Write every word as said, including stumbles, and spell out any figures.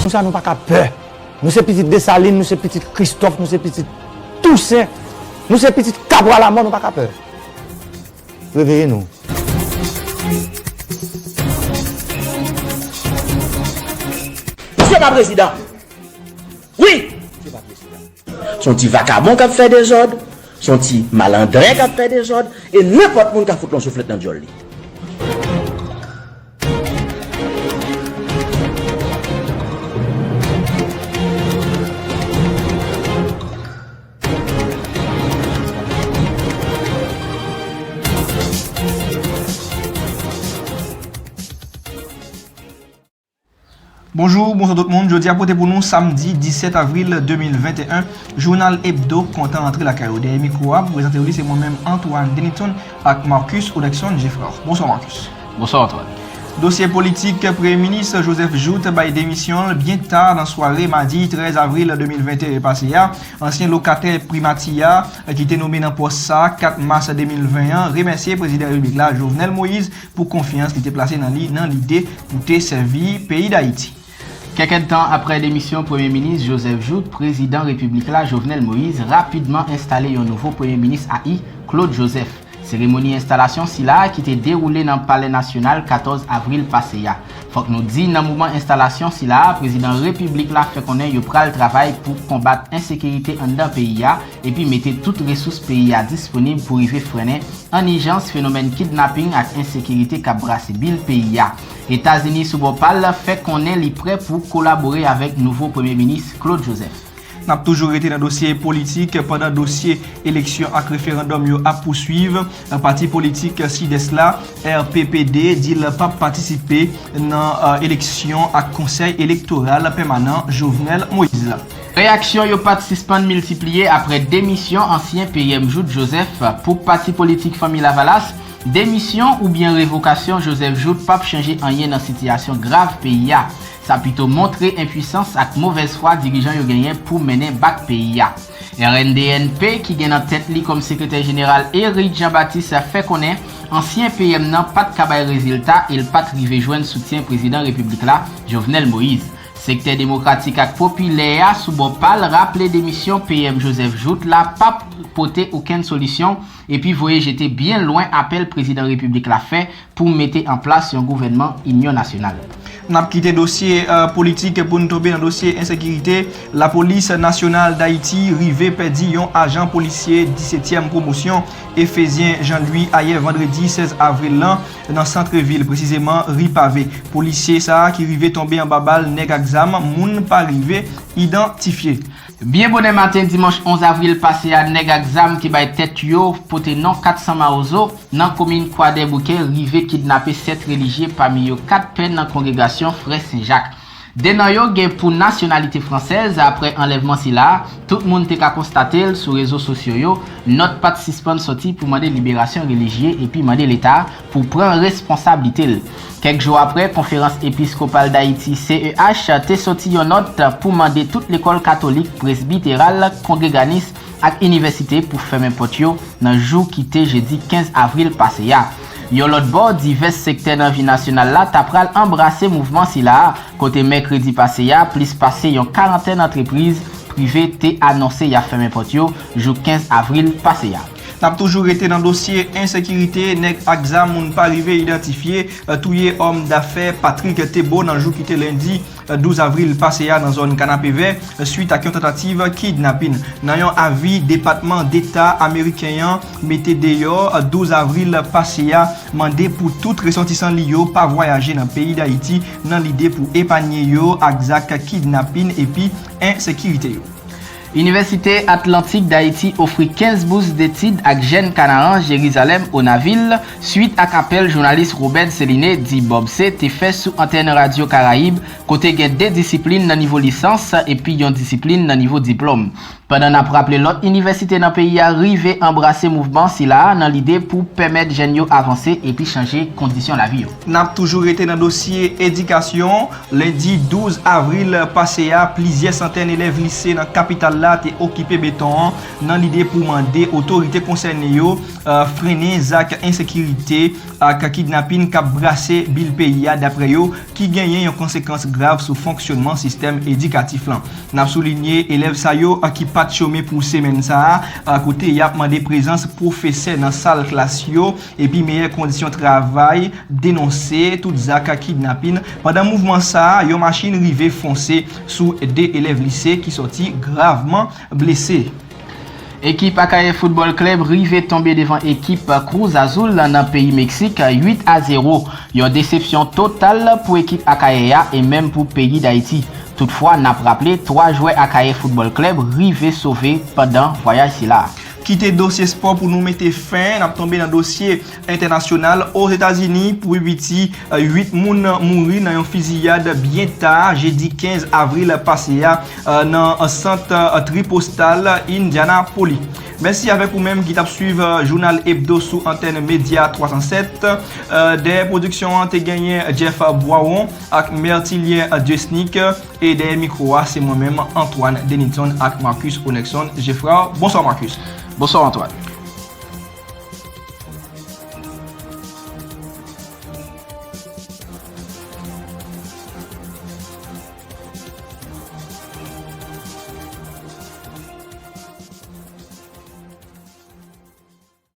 Nou sa nou pa ka pè. Nou se pitit Desalin, nou se pitit Kristòf, nou se pitit Tousen, nou se pitit Kabwa Lamò, nou pa ka pè. Reveye nou. Misye pa prezidan. Wi! Misye pa prezidan. Se yon ti vakabon k ap fè dezòd, se yon ti malandren k ap fè dezòd, e nenpòt moun ka fout l yon souflèt nan dyòl li. Bonjou, bonswa tout moun. Jodi a pote pou nou samdi disèt avril de mil venteyen. Jounal Ebdo kontan antre lakay ou. Dèyè mikwo a pou prezante w li se mwen menm Antoine Deniton ak Marcus Odekson Geffrard. Bonswa Marcus. Bonswa Antoine. Dosye politik, Premye Minis Joseph Jouthe bay demisyon l byen ta nan sware madi trèz avril de mil venteyen pase a. Ansyen lokatè primati a, ki te nome nan pòs sa a kat mas de mil ven an, remèsye Prezidan Repiblik la, Jovenel Moïse, pou konfyans li te plase nan li nan lide pou te sèvi peyi Dayiti. Kèk èdtan aprè demisyon Premye Minis Joseph Jouthe, Prezidan Repiblik la, Jovenel Moïse, rapidman enstale yon nouvo Premye Minis a i, Claude Joseph. Seremoni enstalasyon sila a ki te dewoule nan Palè Nasyonal katòz avril pase a. Fòk nou di, nan moman enstalasyon sila a, Prezidan Repiblik la fè konnen yo pral travay pou konbat ensekirite anndan peyi a, epi mete tout resous peyi a disponib pou rive frennen an ijans fenomèn kidnaping ak ensekirite k ap brase bil peyi a. Etazini, sou bò pa l, fè konnen li prè pou kolabore avèk nouvo Premye Minis Claude Joseph. N ap toujou rete nan dosye politik pandan dosye eleksyon ak referandòm yo ap pouswiv. Pati politik Sidès la, R P P D, di l p ap patisipe nan, eh, eleksyon ak Konsèy Elektoral Pèmanan Jovenel Moïse la. Reyaksyon yo pa t sispann miltipliye aprè demisyon ansyen P M Jouthe Joseph. Pou pati politik Fanmi Lavalas, demisyon oubyen revokasyon Joseph Jouthe p ap chanje anyen nan sitiyasyon grav peyi a. Sa pito montre enpwisans ak movèz fwa dirijan yo genyen pou mennen bak peyi a. R N D N P, ki gen nan tèt li kòm sekretè jeneral Eric Jean Baptiste, fè konnen ansyen P M nan pa t ka bay rezilta e l pa t rive jwenn soutyen Prezidan Repiblik la, Jovenel Moïse. Sektè demokratik ak popilè a, sou bò pa l, raple demisyon P M Joseph Jouthe la p ap pote okenn solisyon epi voye jete byen lwen apèl Prezidan Repiblik la fè pou mete an plas yon gouvènman inyon nasyonal. N ap kite dosye, eh, politik pou n tonbe nan dosye ensekirite. Lapolis Nasyonal Dayiti rive pèdi yon ajan polisye disetyèm pwomosyon, Efezyen Jean Louis, ayè vandredi sèz avril lan, nan sant vil, presizeman ri Pave. Polisye sa a ki rive tonbe anba bal nèg ak zam, moun pa rive idantifye. Byen bonè maten dimanch onz avril pase a, nèg ak zam ki bay tèt yo pote non kat san Mawozo nan komin Kwadèboukè rive kidnape sèt relijye, pami yo kat pè nan kongregasyon Frè Sen Jak. De nan yo gen pou nasyonalite fransèz. Aprè anlèvman sila a, tout moun te ka konstate l sou rezo sosyo yo. Nòt pa t sispann sòti pou mande liberasyon relijye epi mande Leta pou pran responsablite l. Kèk jou aprè, Konferans Episkopal Dayiti, C E H, te sòti yon nòt pou mande tout lekòl katolik, presbiteral, kongreganis ak inivèsite pou fèmen pòt yo nan jou ki te jedi kenz avril pase a. Yon lòt bò, divès sektè nan vi nasyonal la ta pral anbrase mouvman sila a, kote mèkredi pase a, plis pase yon karantèn antrepriz prive te anonse y ap fèmen pòt yo jou kenz avril pase a. N ap toujou rete nan dosye ensekirite, nèg ak zam moun pa rive idantifye, eh, touye òm dafè Patrick Thébault nan jou ki te lendi, eh, douz avril pase a nan zòn Kanapevè, eh, swit ak yon tantativ kidnapin. Nan yon avi Depatman Deta ameriken an mete deyò, eh, douz avril pase a, mande pou tout resòtisan li yo pa vwayaje nan peyi Dayiti nan lide pou epanye yo ak zak kidnapin epi ensekirite yo. Inivèsite Atlantik Dayiti ofri kenz bous detid ak jèn Kanaran Jerizalèm Onavil, swit ak apèl jounalis Robert Céliné, di Bob C, te fè sou antèn Radyo Karayib, kote gen de disiplin nan nivo lisans epi yon disiplin nan nivo diplòm. Pandan n ap raple, lòt inivèsite nan peyi a rive anbrase mouvman sila a nan lide pou pèmèt jèn yo avanse epi chanje kondisyon lavi yo. N ap toujou rete nan dosye edikasyon. Lendi douz avril pase a, plizyè santèn elèv lise nan kapital la te okipe beton an nan lide pou mande otorite konsène yo, eh, frennen zak ensekirite ak kidnapin k ap brase bil peyi a, daprè yo, ki genyen yon konsekans grav sou fonksyonman sistèm edikatif lan. N ap soulinye, elèv sa yo, a, ki pa t chome pou semèn sa a, a, kote y ap mande prezans pwofesè nan sal klas yo, epi meyè kondisyon travay, denonse tout zak kidnapin. Pandan mouvman sa a, yon machin rive fonse sou de elèv lise ki sòti gravman blese. Ekip Akayè Football Club rive tonbe devan ekip Cruz Azul nan peyi Meksik, uit a zewo. Yon desepsyon total pou ekip Akayè a e menm pou peyi Dayiti. Toutfwa, n ap raple, twa jwè Akayè Football Club rive sove pandan vwayaj sila. Kite dosye spò pou nou mete fen, n ap tonbe nan dosye entènasyonal. Ozetazini, pou pi piti, uit moun mouri nan yon fiziyad byen ta, jedi kenz avril pase a, nan sant Tripostal, Indianapolis. Mèsi avèk ou menm ki t ap swiv, eh, Jounal Ebdo sou antèn Medya twa san sèt. Eh, dèyè pwodiksyon an te genyen Jeff Boiron ak Mertilien Dieussnic. E dèyè mikwo a, se mwen menm, Antoine Denilson ak Marcus Onexon Geffrard. Bonswa, Marcus. Bonswa, Antoine.